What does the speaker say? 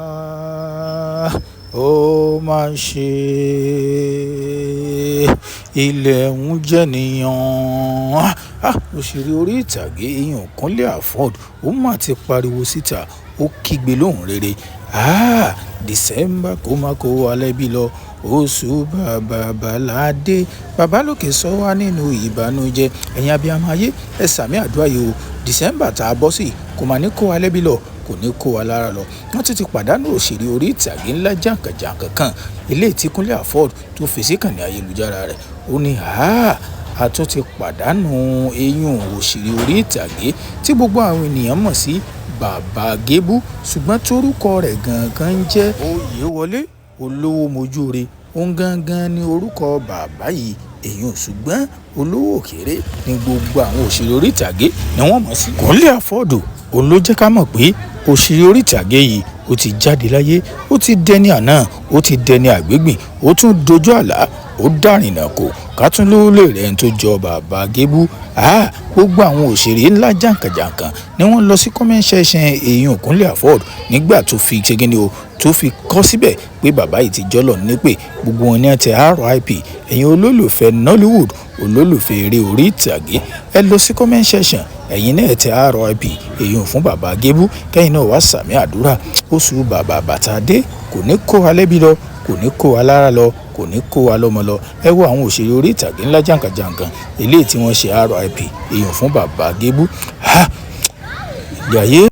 Ah, ó máa ṣe ilẹ̀ ń jẹnìyàn. Ah, òṣèré orí ìtàgé ìyẹn Kúnlé Afod, ó mà ti pariwo síta, ó kígbe lóhùn rere. Ah, December kó má kó wa lẹ́bí lọ, oṣù bàbà bàládé. Bàbá lókè sọ wá nínú ìbànújẹ́. Ẹ̀yin abiyamọ ayé, ẹ sàmì àdúrà yìí o. December tá a bọ́ sí kò máa ní kó wa lẹ́bí lọ, kò ní kó wa lára lọ. Wọ́n ti pàdánù òṣèré orí ìtàgé ńlá jànkànjànkàn kan, eléyìí tí Kúnlé Afod tó fi sí ìkànnì ayélujára rẹ̀. Ó ní, "Àá, a tún ti pàdánù eyín òṣèré orí ìtàgé tí gbogbo àwọn ènìyàn mọ̀ sí Bàbá Gébú, ṣùgbọ́n torúkọ rẹ̀ gangan ń jẹ́ Oyèwọlé Olówómojúore. Òun gangan ni orúkọ bàbá yìí èyí, ṣùgbọ́n olówó òkèrè ní gbogbo àwọn òṣèré orí ìtàgé ni wọ́n mọ̀ sí." Kúnlé Afod òun ló jẹ́ ká mọ̀ pé òṣèré orí ìtàgé yìí ó ti jáde láyé, ó ti dẹni àná, ó ti dẹni àgbégbìn, ó tún dojú àlá, ó dárìnà kò ká tún lówó lè rẹ̀ ń tó jọ Bàbá Gébú. Ah, gbogbo àwọn òṣèré ńlá jàǹkànjàǹkàn ni wọ́n lọ sí comment section èèyàn Kúnlé Afod nígbà tó fi ṣe kíni o, tó fi kọ́ síbẹ̀ pé bàbá yìí ti jọ́lọ̀ nípè. Gbogbo wọn ní àti RIP. Ẹ̀yin olólùfẹ́ Nollywood, olólùfẹ́ eré orí ìtàgé, ẹ lọ sí comment section, ẹ̀yin náà tẹ RIP èèyàn fún Bàbá Gébú, kẹ́yìn náà wá sàmì àdúrà. Oṣù bàbà bàtà dé kò ní kó wa lẹ́bí lọ, kò ní kó wa lára lọ, kò ní kó wa lọ́mọ lọ. Ẹ wo àwọn òṣèré orí ìtàgé ńlá jàǹkànjàǹkàn eléyìí tí wọ́n ṣe RIP èèyàn fún Bàbá Gébú. Ha, ilé ayé.